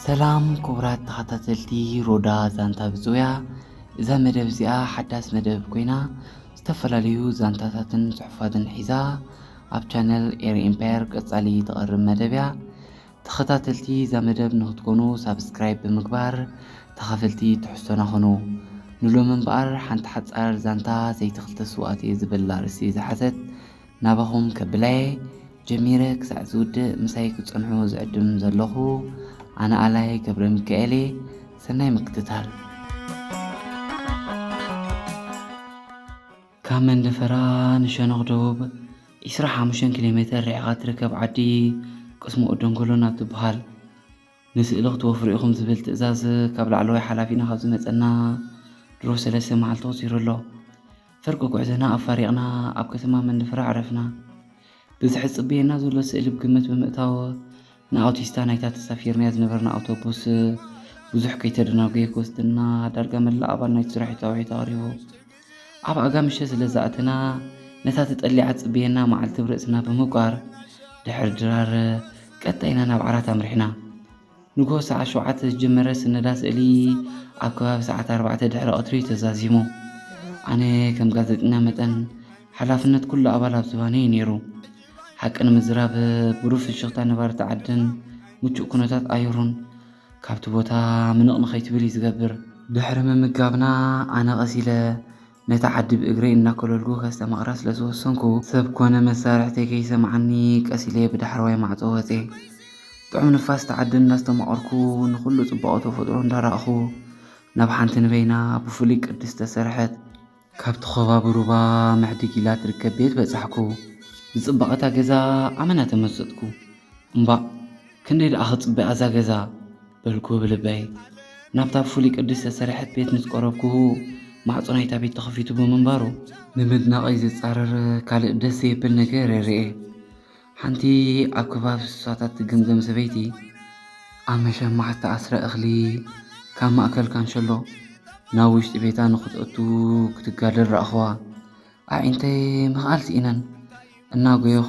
ሰላም ክቡራት ተኸታተልቲ ሮዳ ዛንታ ብፅውያ። እዛ መደብ እዚኣ ሓዳስ መደብ ኮይና፣ ዝተፈላለዩ ዛንታታትን ጽሑፋትን ሒዛ ኣብ ቻነል ኤሪ ኤምፓየር ቀጻሊ ትቐርብ መደብ እያ። ተኸታተልቲ እዛ መደብ ንኽትኮኑ ሳብስክራይብ ብምግባር ተኻፈልቲ ትሕዝቶና ኹኑ። ንሎሚ እምበኣር ሓንቲ ሓጻር ዛንታ ሰይቲ ክልተ ስውኣት እየ ዝብል ኣርእስቲ ዝሓዘት ናባኹም ከብላየ ጀሚረ ክሳዕ ዝውድእ ምሳይ ክጸንሑ ዝዕድም ዘለኹ ኣነ ኣላይ ገብረ ሚካኤል እየ። ሰናይ ምክትታል። ካብ መንደፈራ ንሸነኽ ደቡብ ዒስራ ሓሙሽተ ኪሎ ሜተር ርሒቓ ትርከብ ዓዲ ቅስሞ ደንጎሎ ናብ ትበሃል ንስእሊ ክትወፍሩ ኢኹም ዝብል ትእዛዝ ካብ ላዕለዋይ ሓላፊና ካብ ዝመጸና ድሮ ሰለስተ መዓልቲ ተቖጺሩ ኣሎ። ፍርቂ ጉዕዞና ኣፋሪቕና ኣብ ከተማ መንደፈራ ዓረፍና። ብዝሒ ዝጽበየና ዘሎ ስእሊ ብግምት ብምእታው ንኣውቲስታ ናይታ ተሳፊርናያ ዝነበርና ኣውቶቡስ ብዙሕ ከይተደናጎየ ክወስደና ዳርጋ መላእ ኣባል ናይቲ ስራሕ ዒታውዒት ኣቕሪቡ። ኣብ ኣጋ ምሸት ስለ ዝኣተና ነታ ተጠሊዓ ትጽበየና መዓልቲ ብርእስና ብምቋር ድሕሪ ድራር ቀጣይና ናብ ዓራት ኣምሪሕና። ንግሆ ሰዓት ሸውዓተ ዝጀመረ ስነዳ ስእሊ ኣብ ከባቢ ሰዓት ኣርባዕተ ድሕሪ ቀትሪ እዩ ተዛዚሙ። ኣነ ከም ጋዜጠኛ መጠን ሓላፍነት ኩሉ ኣባል ኣብ ዝባነይ እዩ ነይሩ። ሓቂ ንምዝራብ ብሩህ ፍሽኽታ ነባርቲ ዓድን ምቹእ ኩነታት ኣየሩን ካብቲ ቦታ ምንቕ ንኸይትብል እዩ ዝገብር። ድሕሪ ምምጋብና ኣነ ቀስ ኢለ ነታ ዓዲ ብእግረይ እናኮለልኩ ከስተማቕራ ስለ ዝወሰንኩ፣ ሰብ ኮነ መሳርሕተይ ከይሰምዓኒ ቀስ ኢለ ብዳሕረዋይ ማዕጾ ወጼ። ጥዑም ንፋስ እታ ዓዲ እንዳስተማቐርኩ፣ ንኹሉ ጽባቐ ተፈጥሮ እንዳረኣኹ፣ ናብ ሓንቲ ንበይና ብፍሉይ ቅዲ ዝተሰርሐት፣ ካብቲ ከባቢ ሩባ ምሕድግ ኢላ ትርከብ ቤት በጻሕኩ። ንጽባቐ እታ ገዛ ኣመና ተመሰጥኩ። እምባእ፣ ክንደይ ደኣ ክጽበያ እዛ ገዛ፣ በልኩ ብልበይ። ናብታ ብፍሉይ ቅዲ ዝተሰርሐት ቤት ምስ ቀረብኩ፣ ማዕጾ ናይታ ቤት ተኸፊቱ ብምንባሩ፣ ንምድናቐይ ዝጻረር ካልእ ደስ ዘየብል ነገር እርእየ። ሓንቲ ኣብ ከባቢ ስሳታት ትግምገም ሰበይቲ፣ ኣብ መሸማዕ ዝተኣስረ እኽሊ ካብ ማእከል ካንሸሎ ናብ ውሽጢ ቤታ ንኽትእቱ ክትጋደል ረኣኽዋ። ኣዒንተይ ምኽኣል ስኢነን። እናጎየኹ፣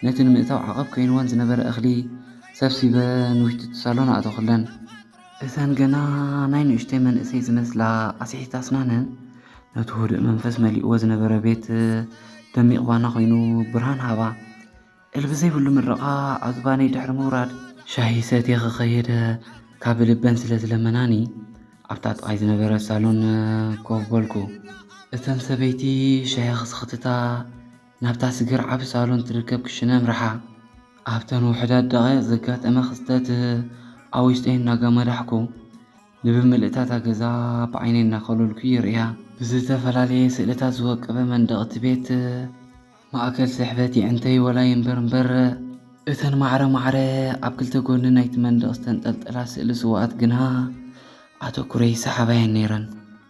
ነቲ ንምእታው ዓቐብ ኮይንወን ዝነበረ እኽሊ ሰብሲበ ንውሽጢ እቲ ሳሎን ኣእተኹለን። እተን ገና ናይ ንእሽተይ መንእሰይ ዝመስላ ኣስሒት ኣስናነን፣ ነቲ ህዱእ መንፈስ መሊእዎ ዝነበረ ቤት ደሚቕ ባና ኮይኑ ብርሃን ሃባ። እልቢ ዘይብሉ ምርቓ ኣብ ዝባነይ ድሕሪ ምውራድ፣ ሻሂ ሰትየ ክኸይድ ካብ ልበን ስለ ዝለመናኒ፣ ኣብታ ጥቓይ ዝነበረት ሳሎን ኮፍ በልኩ። እተን ሰበይቲ ሻሂ ክስኽትታ ናብታ ስግር ዓቢ ሳሎን ትርከብ ክሽነ ኣምርሓ። ኣብተን ውሑዳት ደቓይቕ ዘጋጠመ ክስተት ኣብ ውሽጠይ እናጋመዳሕኩ፣ ንብምልእታ እታ ገዛ ብዓይነይ እናኸለልኩ ይርእያ። ብዝተፈላለየ ስእልታት ዝወቀበ መንደቕ እቲ ቤት ማእከል ስሕበት የዕንተይ ወላ ይንበር እምበር፣ እተን ማዕረ ማዕረ ኣብ ክልተ ጎኒ ናይቲ መንደቕ ዝተንጠልጠላ ስእሊ ስውኣት ግና ኣተኩረይ ይሰሓባየን ነይረን።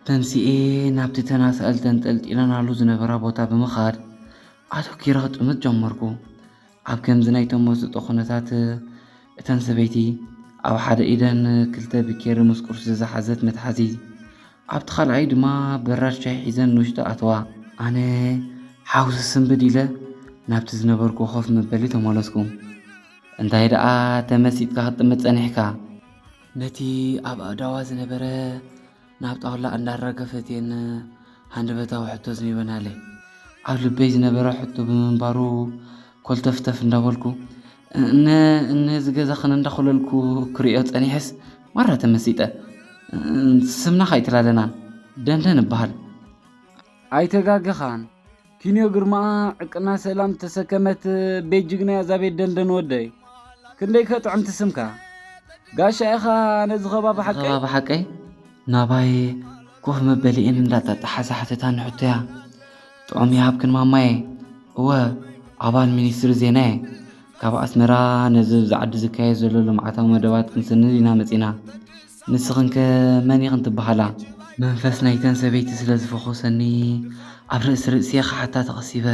ተንሲኤ ናብቲ እተን ኣሳእል ተንጠልጢለናሉ ዝነበራ ቦታ ብምኻድ ኣተኪረ ክጥምት ጀመርኩ። ኣብ ከምዚ ናይ ተመስጦ ኩነታት እተን ሰበይቲ ኣብ ሓደ ኢደን ክልተ ብኬሪ ምስ ቁርሲ ዝሓዘት መትሓዚ፣ ኣብቲ ካልኣይ ድማ በራድ ሻሂ ሒዘን ንውሽጢ ኣተዋ። ኣነ ሓውሲ ስንብድ ኢለ ናብቲ ዝነበርኩ ኮፍ መበሊ ተመለስኩ። እንታይ ደኣ ተመሲጥካ ክትጥምት ጸኒሕካ? ነቲ ኣብ ኣእዳዋ ዝነበረ ናብ ጣውላ እንዳራገፈት እየን ሃንደበታዊ ሕቶ ዝኒበናለይ። ኣብ ልበይ ዝነበረ ሕቶ ብምንባሩ ኮልተፍተፍ እንዳበልኩ፣ እነ እነ እዚ ገዛ ኸነ እንዳኾለልኩ ክርእዮ ጸኒሐስ ማራ ተመሲጠ። ስምና ኸይተላለናን ደንደን እበሃል። ኣይተጋገኻን። ኪንዮ ግርማኣ ዕቅና ሰላም ተሰከመት ቤት ጅግና እዛ ቤት ደንደን ወደይ። ክንደይ ከጥዕምቲ ስምካ። ጋሻ ኢኻ ነዚ ኸባቢ ሓቀይ? ኸባቢ ሓቀይ? ናባይ ኮፍ መበሊኤን እንዳጣጣሓ ዝሓተታኒ ሕቶያ። ጥዑም ይሃብክን ማማየ። እወ፣ ኣባል ሚኒስትሪ ዜናየ። ካብ ኣስመራ ነዚ ኣብዚ ዓዲ ዝካየድ ዘሎ ልምዓታዊ መደባት ክንስንድ ኢና መጺና። ንስኽንከ መን ኢኽን ትበሃላ? መንፈስ ናይተን ሰበይቲ ስለ ዝፈኾሰኒ ኣብ ርእሲ ርእሲ ክሓታ ተቐሲበ።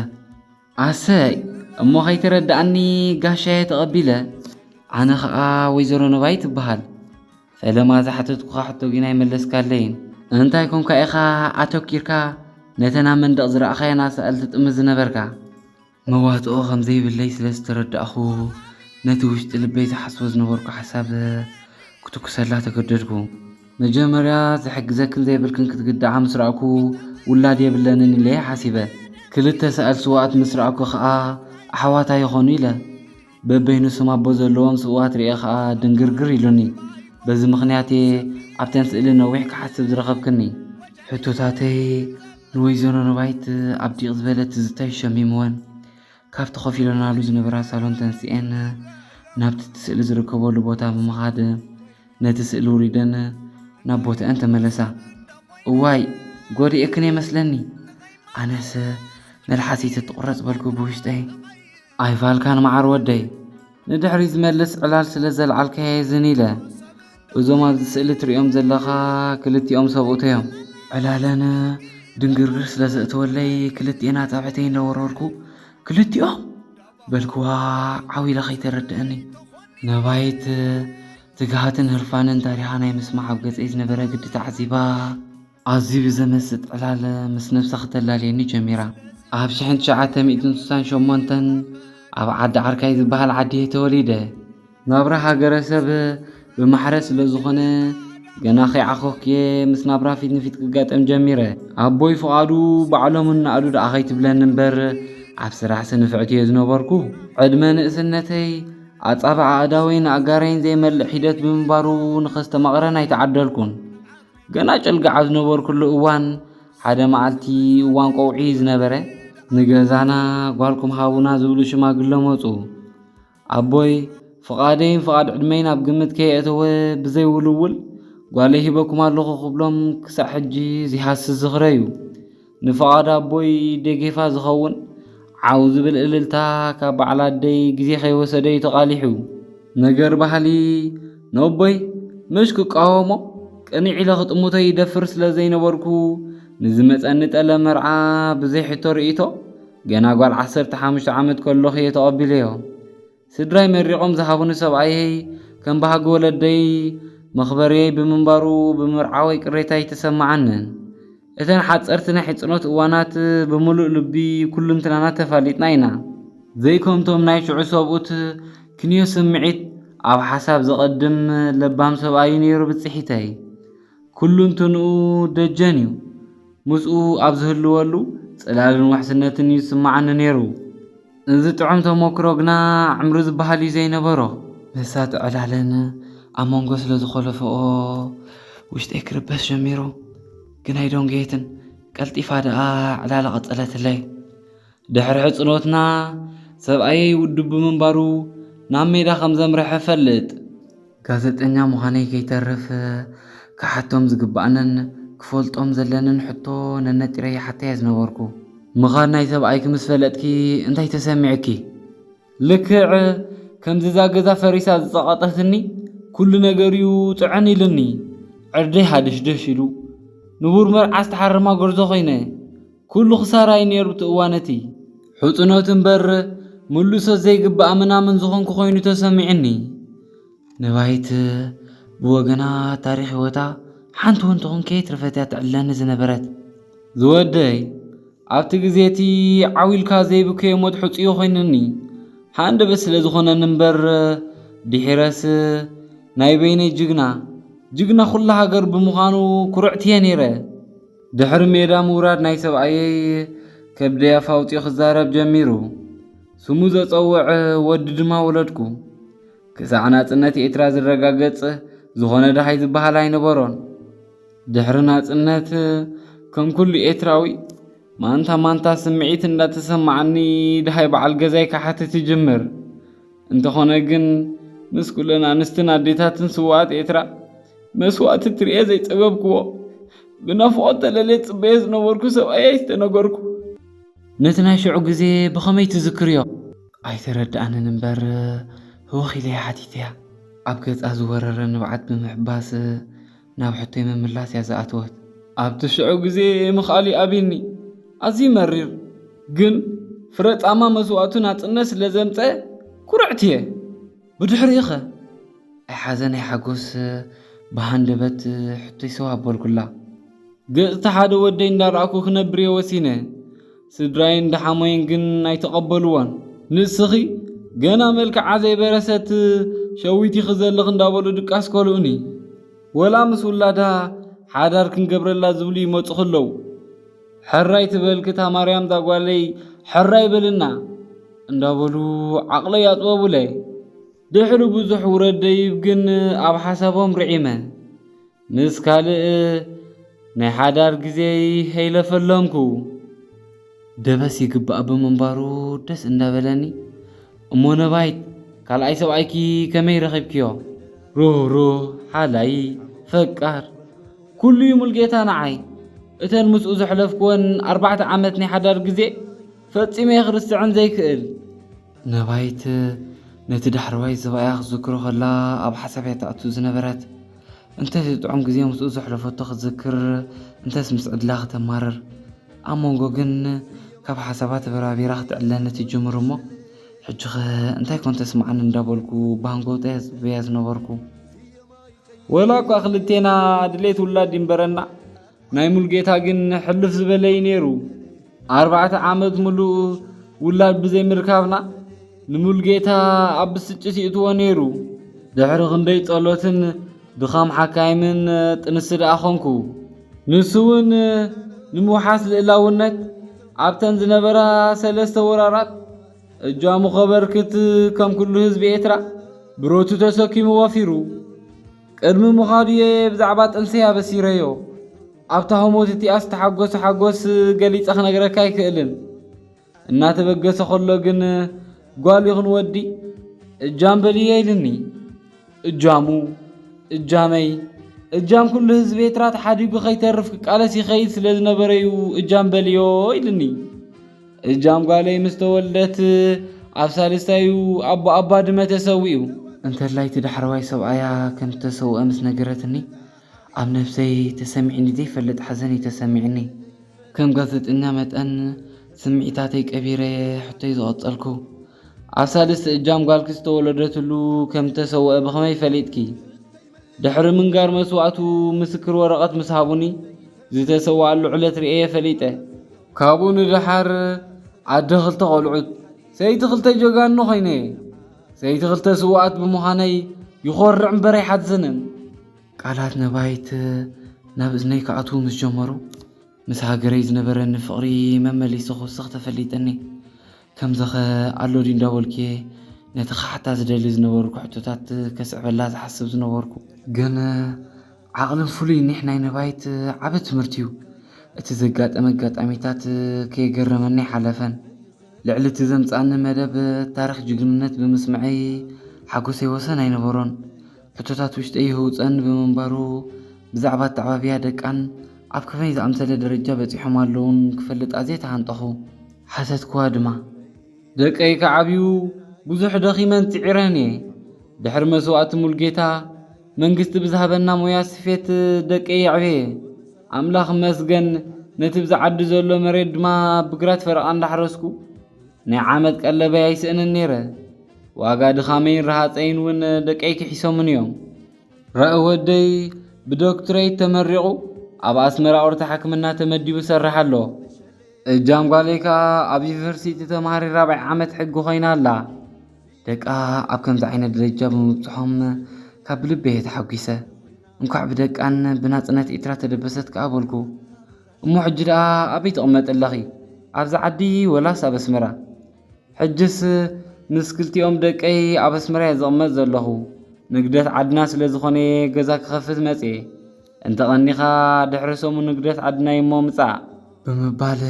ኣሰይ፣ እሞ ከይተረድኣኒ ጋሻየ ተቐቢለ። ኣነ ኸኣ ወይዘሮ ነባይ ትበሃል። ፈለማ ዝሓተትኩኻ ሕቶ ግን ኣይመለስካለይን። እንታይ ኮንካ ኢኻ ኣተኪርካ ነተን ኣብ መንደቕ ዝረኣኻየን ኣሳእል ትጥምት ዝነበርካ? መዋጽኦ ከም ዘይብለይ ስለ ዝተረዳእኹ፣ ነቲ ውሽጢ ልበይ ዝሓስቦ ዝነበርኩ ሓሳብ ክትኩሰላ ተገደድኩ። መጀመርያ ዝሕግዘክን ዘይብልክን ክትግድዓ ምስ ረኣኩ ውላድ የብለንን ኢለ ሓሲበ። ክልተ ሰኣል ስውኣት ምስ ረኣኩ ከኣ ኣሕዋት ኣይኾኑ ኢለ። በበይኑ ስም ኣቦ ዘለዎም ስውኣት ርእየ ከኣ ድንግርግር ኢሉኒ። በዚ ምኽንያት እየ ኣብተን ስእሊ ነዊሕ ክሓስብ ዝረኸብክኒ። ሕቶታተይ ንወይዘሮ ነባይት ኣብ ዲቕ ዝበለ ትዝታይ ሸሚምወን። ካብቲ ኮፍ ኢለናሉ ዝነበራ ሳሎን ተንሲኤን ናብቲ እቲ ስእሊ ዝርከበሉ ቦታ ብምኻድ ነቲ ስእሊ ውሪደን ናብ ቦታአን ተመለሳ። እዋይ፣ ጎዲኤክን እየ መስለኒ። ኣነስ መልሓሰይ ተትቑረጽ በልኩ ብውሽጠይ። ኣይፋልካን መዓር ወደይ፣ ንድሕሪት ዝመልስ ዕላል ስለ ዘልዓልካዮ የዝን ኢለ። እዞም ኣብዚ ስእሊ ትሪኦም ዘለኻ ክልቲኦም ሰብኡት እዮም። ዕላለን ድንግርግር ስለ ዘእተወለይ ክልቲኤን ኣጻብዕተይ እንዳወረርኩ ክልቲኦም በልክዋ ዓው ኢለ ከይተረድአኒ። ነባይት ትግሃትን ህርፋንን ታሪኻ ናይ ምስማዕ ኣብ ገጸይ ዝነበረ ግዲ ተዓዚባ፣ ኣዝዩ ብዘመስጥ ዕላል ምስ ነብሳ ክተላልየኒ ጀሚራ። ኣብ ሽሕን ትሽዓተ ሚእትን ስሳን ሸሞንተን ኣብ ዓዲ ዓርካይ ዝበሃል ዓዲ እየ ተወሊደ። ናብራ ሃገረሰብ ብማሕረ ስለ ዝኾነ፣ ገና ከይዓኾኽኩ እየ ምስ ናብራ ፊት ንፊት ክጋጠም ጀሚረ። ኣቦይ ፍቓዱ ባዕሎም እናኣሉ ደኣ ከይትብለኒ እምበር፣ ኣብ ስራሕሲ ንፍዕቲ እየ ዝነበርኩ። ዕድመ ንእስነተይ ኣጻብዕ ኣእዳወይን ኣእጋረይን ዘይመልእ ሒደት ብምንባሩ ንኸስተማቕረን ኣይተዓደልኩን። ገና ጨልጋዓ ዝነበርኩሉ እዋን፣ ሓደ መዓልቲ እዋን ቀውዒ ዝነበረ፣ ንገዛና ጓልኩም ሃቡና ዝብሉ ሽማግለ መጹ። ኣቦይ ፍቓደይን ፍቓድ ዕድመይን ኣብ ግምት ከየእተወ ብዘይውልውል፣ ጓለይ ሂበኩም ኣለኹ ክብሎም ክሳዕ ሕጂ ዘይሃስስ ዝኽረ እዩ። ንፍቓድ ኣቦይ ደጌፋ ዝኸውን ዓው ዝብል እልልታ ካብ በዓል ኣደይ ግዜ ከይወሰደ እዩ ተቓሊሑ። ነገር ባህሊ ነቦይ ምሽ ክቃወሞ ቅንዕ ኢለ ክጥምቶ ይደፍር ስለ ዘይነበርኩ፣ ንዝመጸኒ ጠለ መርዓ ብዘይ ሕቶ ርእይቶ ገና ጓል ዓሰርተ ሓሙሽተ ዓመት ከለኹ እየ ተቐቢለዮ። ስድራይ መሪቖም ዝሃቡኒ ሰብኣየይ ከም ባህጊ ወለደይ መኽበርየይ ብምንባሩ ብምርዓወይ ቅሬታ ኣይተሰምዓንን። እተን ሓጸርቲ ናይ ሕጽኖት እዋናት ብምሉእ ልቢ ኩልንትናና ተፋሊጥና ኢና። ዘይከምቶም ናይ ሽዑ ሰብኡት ክንዮ ስምዒት ኣብ ሓሳብ ዘቐድም ለባም ሰብኣይ እዩ ነይሩ ብጽሒተይ። ኩሉንትንኡ ደጀን እዩ። ምስኡ ኣብ ዝህልወሉ ጽላልን ውሕስነትን እዩ ዝስምዓኒ ነይሩ። እዚ ጥዑም ተመክሮ ግና ዕምሪ ዝበሃል እዩ ዘይነበሮ። መሳጢ ዕላለን ኣብ መንጎ ስለ ዝኾለፈኦ ውሽጠይ ክርበስ ጀሚሩ። ግን ኣይደንጎየትን፣ ቀልጢፋ ደኣ ዕላላ ቀጸለትለይ። ድሕሪ ሕጽኖትና ሰብኣየይ ውዱብ ብምንባሩ ናብ ሜዳ ከም ዘምርሐ እፈልጥ። ጋዜጠኛ ምዃነይ ከይተርፍ ክሓቶም ዝግብኣንን ክፈልጦም ዘለንን ሕቶ ነነጢረ ይሓተያ ዝነበርኩ። ምኻድ ናይ ሰብኣይኪ ምስ ፈለጥኪ እንታይ ተሰሚዕኪ? ልክዕ ከምዚ እዛ ገዛ ፈሪሳ ዝጸቐጠትኒ ኩሉ ነገር እዩ ጽዕን ኢሉኒ። ዕርደይ ሃደሽደሽ ኢሉ ንቡር መርዓ ዝተሓረማ ጎርዞ ኮይነ። ኩሉ ክሳራ እዩ ነይሩ እቲ እዋን እቲ። ሕጽኖት እምበር ምልሶት ዘይግብኣ ምናምን ዝኾንኩ ኮይኑ ተሰሚዕኒ። ነባይት ብወገና ታሪኽ ህይወታ ሓንቲ እውን ትኹን ከየትረፈት እያ ትዕለኒ ዝነበረት። ዝወደይ፣ ኣብቲ ግዜ እቲ ዓው ኢልካ ዘይብከዮ ሞት ሕጹዮ ኮይኑኒ። ሃንደበት ስለ ዝኾነኒ እምበር ድሒረስ ናይ በይነይ ጅግና፣ ጅግና ኩላ ሃገር ብምዃኑ ኩርዕቲ እየ ነይረ። ድሕሪ ሜዳ ምውራድ ናይ ሰብኣየይ ከብደይ ኣፍ ኣውጺኡ ክዛረብ ጀሚሩ። ስሙ ዘጸውዕ ወዲ ድማ ወለድኩ። ክሳዕ ናጽነት ኤርትራ ዝረጋገጽ ዝኾነ ደሃይ ዝበሃል ኣይነበሮን። ድሕሪ ናጽነት ከም ኩሉ ኤርትራዊ ማንታ ማንታ ስምዒት እንዳተሰማዓኒ ደሃይ በዓል ገዛይ ክሓትት ይጅምር። እንተኾነ ግን ምስ ኩለን ኣንስትን ኣዴታትን ስውኣት ኤርትራ መስዋእቲ ትርእየ ዘይጸገብክዎ ብናፍቖት ተለልየ ጽበየ ዝነበርኩ ሰብኣይ ኣይስተነገርኩ። ነቲ ናይ ሽዑ ግዜ ብኸመይ ትዝክርዮ? ኣይተረድኣንን እምበር ህወኽ ኢለ እየ ሓቲተያ። ኣብ ገጻ ዝወረረ ንብዓት ብምሕባስ ናብ ሕቶይ ምምላስ እያ ዝኣተወት። ኣብቲ ሽዑ ግዜ ምኽኣል እዩ ኣቢኒ። ኣዝዩ መሪር። ግን ፍረ ጻማ መስዋእቱ ናጽነት ስለ ዘምጸ ኩርዕቲ እየ። ብድሕሪኡኸ? ኣይሓዘን ኣይሓጎስ ብሃንደበት ሕቶይ ሰው ኣበልኩላ። ገጽ እቲ ሓደ ወደይ እንዳረኣኩ ክነብር እየ ወሲነ። ስድራይን ደሓሞይን ግን ኣይተቐበልዎን። ንስኺ ገና መልክዓ ዘይበረሰት ሸዊት ኢኺ ዘለኺ እንዳበሉ ድቃስ ከልኡኒ። ወላ ምስ ውላዳ ሓዳር ክንገብረላ ዝብሉ ይመጹ ከለዉ፣ ሕራይ ትበልኪ እታ ማርያም ዛጓለይ፣ ሕራይ በልና እንዳበሉ ዓቕለይ ኣጥበቡለይ። ድሕሪ ብዙሕ ውረድ ደይብ ግን ኣብ ሓሳቦም ርዒመ። ምስ ካልእ ናይ ሓዳር ግዜይ ሀይለፈለምኩ። ደበስ ይግባእ ብምንባሩ ደስ እንዳበለኒ፣ እሞ ነባይት ካልኣይ ሰብኣይኪ ከመይ ረኺብክዮ? ሩህሩህ፣ ሓላይ፣ ፈቃር፣ ኩሉ እዩ ሙልጌታ ንዓይ። እተን ምስኡ ዘሕለፍክወን ኣርባዕተ ዓመት ናይ ሓዳር ግዜ ፈጺመ እየ ክርስዕን ዘይክእል። ነባይት ነቲ ዳሕረዋይ ሰብኣያ ክትዝክሮ ከላ ኣብ ሓሳብ እያ ትኣቱ ዝነበረት። እንተ እቲ ጥዑም ግዜ ምስኡ ዘሕለፈቶ ክትዝክር እንተስ ምስ ዕድላ ከተማርር። ኣብ መንጎ ግን ካብ ሓሳባ ተበራቢራ ክትዕለኒ ትጅምር እሞ፣ ሕጂኸ እንታይ ኮን ተስምዓኒ እንዳበልኩ ብሃንጎውታ እየ ዝጽበያ ዝነበርኩ። ወላ እኳ ክልቴና ድሌት ውላድ ይንበረና፣ ናይ ሙልጌታ ግን ሕልፍ ዝበለ እዩ ነይሩ። ኣርባዕተ ዓመት ምሉእ ውላድ ብዘይምርካብና ንሙልጌታ ኣብ ብስጭት ይእትዎ ነይሩ። ድሕሪ ክንደይ ጸሎትን ድኻም ሓካይምን ጥንሲ ደኣ ኾንኩ። ንሱ እውን ንምውሓስ ልእላውነት ኣብተን ዝነበራ ሰለስተ ወራራት እጃሙ ኸበርክት ከም ኩሉ ህዝቢ ኤርትራ ብረቱ ተሰኪሙ ወፊሩ። ቅድሚ ምዃዱ እየ ብዛዕባ ጥንሰይ ኣበሲረዮ። ኣብታ ህሞት እቲኣስ ተሓጎስ ሓጎስ ገሊጸ ክነግረካ ኣይክእልን። እናተበገሰ ከሎ ግን ጓል ይኹን ወዲ እጃም በልዮ ኢልኒ። እጃሙ፣ እጃመይ፣ እጃም ኩሉ ህዝቢ ኤርትራ ተሓዲጉ ከይተርፍ ክቃለስ ይኸይድ ስለ ዝነበረዩ እጃም በልዮ ኢልኒ። እጃም ጓለይ ምስ ተወልደት ኣብ ሳልስታዩ ኣቦኣ ባድመ ተሰዊኡ። እንተላይ እቲ ዳሕረዋይ ሰብኣያ ከም ዝተሰውአ ምስ ነገረትኒ፣ ኣብ ነብሰይ ተሰሚዕኒ ዘይፈልጥ ሓዘን እዩ ተሰሚዕኒ። ከም ጋዜጠኛ መጠን ስምዒታተይ ቀቢረ ሕቶይ ዝቐጸልኩ፣ ኣብ ሳልስቲ እጃም ጓልኪ ዝተወለደትሉ ከም ዝተሰውአ ብኸመይ ፈሊጥኪ? ድሕሪ ምንጋር መስዋእቱ ምስክር ወረቐት ምስ ሃቡኒ፣ ዝተሰውኣሉ ዕለት ርእየ ፈሊጠ። ካብኡ ንደሓር ኣደ ክልተ ቆልዑት፣ ሰይቲ ክልተ ጀጋኑ ኮይነ እየ። ሰይቲ ክልተ ስውኣት ብምዃነይ ይኾርዕ እምበር ኣይሓዝንን። ቃላት ነባይት ናብ እዝነይ ክኣትዉ ምስ ጀመሩ፣ ምስ ሃገረይ ዝነበረኒ ፍቕሪ መመሊሱ ክውስኽ ተፈሊጠኒ። ከምዚኸ ኣሎ ድዩ እንዳበልኩ እየ ነቲ ክሓታ ዝደሊ ዝነበርኩ ሕቶታት ከስዕበላ ዝሓስብ ዝነበርኩ። ግን ዓቕልን ፍሉይ ኒሕ ናይ ነባይት ዓቢ ትምህርቲ እዩ። እቲ ዘጋጠመ ኣጋጣሚታት ከየገረመኒ ኣይሓለፈን። ልዕሊ እቲ ዘምጽኣኒ መደብ ታሪኽ ጅግንነት ብምስምዐይ ሓጎሰይ ወሰን ኣይነበሮን። ሕቶታት ውሽጠይ ይህውጸኒ ብምንባሩ፣ ብዛዕባ ኣተዓባብያ ደቃን ኣብ ከመይ ዝኣምሰለ ደረጃ በጺሖም ኣለዉን ክፈልጥ ኣዝየ ተሃንጠኹ። ሓተትክዋ ድማ። ደቀይ ክዓብዩ ብዙሕ ደኺመን ጽዒረን እየ። ድሕሪ መስዋእቲ ሙልጌታ፣ መንግስቲ ብዝሃበና ሞያ ስፌት ደቀይ የዕብየ። ኣምላኽ ይመስገን፣ ነቲ ብዚ ዓዲ ዘሎ መሬት ድማ ብግራት ፈረቓ እንዳሕረስኩ፣ ናይ ዓመት ቀለበይ ኣይስእንን ነይረ። ዋጋ ድኻመይን ረሃጸይን እውን ደቀይ ክሒሶምን እዮም። ረእ ወደይ ብዶክትሬት ተመሪቑ ኣብ ኣስመራ ኦርታ ሕክምና ተመዲቡ ይሰርሕ ኣሎ። እጃም ጓለይ ከኣ ኣብ ዩኒቨርሲቲ ተማሃሪ ራብዓይ ዓመት ሕጊ ኮይና ኣላ። ደቃ ኣብ ከምዚ ዓይነት ደረጃ ብምብጽሖም ካብ ልቢ እየ ተሓጒሰ። እንኳዕ ብደቃን ብናጽነት ኤርትራ ተደበሰት ከኣ በልኩ። እሞ ሕጂ ደኣ ኣበይ ትቕመጢ ኣለኺ? ኣብዚ ዓዲ ወላስ ኣብ ኣስመራ? ሕጅስ ምስ ክልቲኦም ደቀይ ኣብ ኣስመራ እየ ዝቕመጥ ዘለኹ። ንግደት ዓድና ስለ ዝኾነ ገዛ ክኸፍት መጽየ። እንተቐኒኻ ድሕሪ ሰሙን ንግደት ዓድና እሞ ምጻእ። ብምባል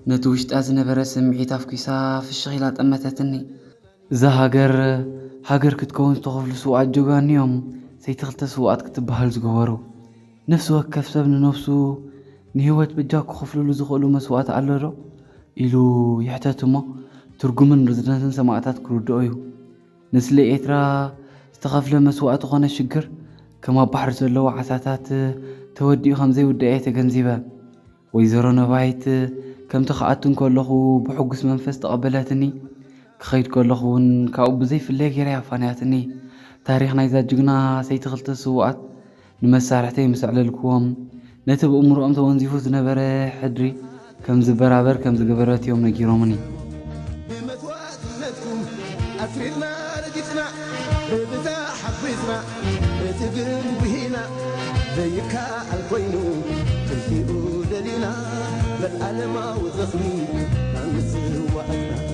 ነቲ ውሽጣ ዝነበረ ስምዒት ኣፍኲሳ ፍሽኽ ኢላ ጠመተትኒ። እዛ ሃገር፣ ሃገር ክትከውን ዝተኸፍሉ ስውኣት ጀጋኑ እዮም ሰይቲ ክልተ ስውኣት ክትበሃል ዝገበሩ። ነፍሲ ወከፍ ሰብ ንነፍሱ ንህይወት በጃ ክኸፍልሉ ዝኽእሉ መስዋእቲ ኣሎ ዶ? ኢሉ ይሕተት እሞ፣ ትርጉምን ርዝነትን ሰማእታት ክርድኦ እዩ። ንስለ ኤርትራ ዝተኸፍለ መስዋእቲ ኮነ ሽግር፣ ከም ኣብ ባሕሪ ዘለዉ ዓሳታት ተወዲኡ ከም ዘይውዳእ እየ ተገንዚበ። ወይዘሮ ነባይት፣ ከምቲ ክኣቱ እንከለኹ ብሕጉስ መንፈስ ተቐበለትኒ፣ ክኸይድ ከለኹ እውን ካብኡ ብዘይፍለይ ገይራ እያ ኣፋንያትኒ። ታሪኽ ናይዛ ጅግና ሰይቲ ክልተ ስውኣት ንመሳርሕተይ ምስ ኣዕለልክዎም፣ ነቲ ብእምሮኦም ተወንዚፉ ዝነበረ ሕድሪ ከም ዝበራበር ከም ዝገበረት እዮም ነጊሮምኒ። ብመስዋእትነትኩም ኣስሪርና ረጊጽና፣ ብብዛ እቲ ግን ብሂና ዘይከኣል ኮይኑ ክንቲኡ ደሊና ዘላለማዊ ዝኽሪ ኣንስዋ ኣትና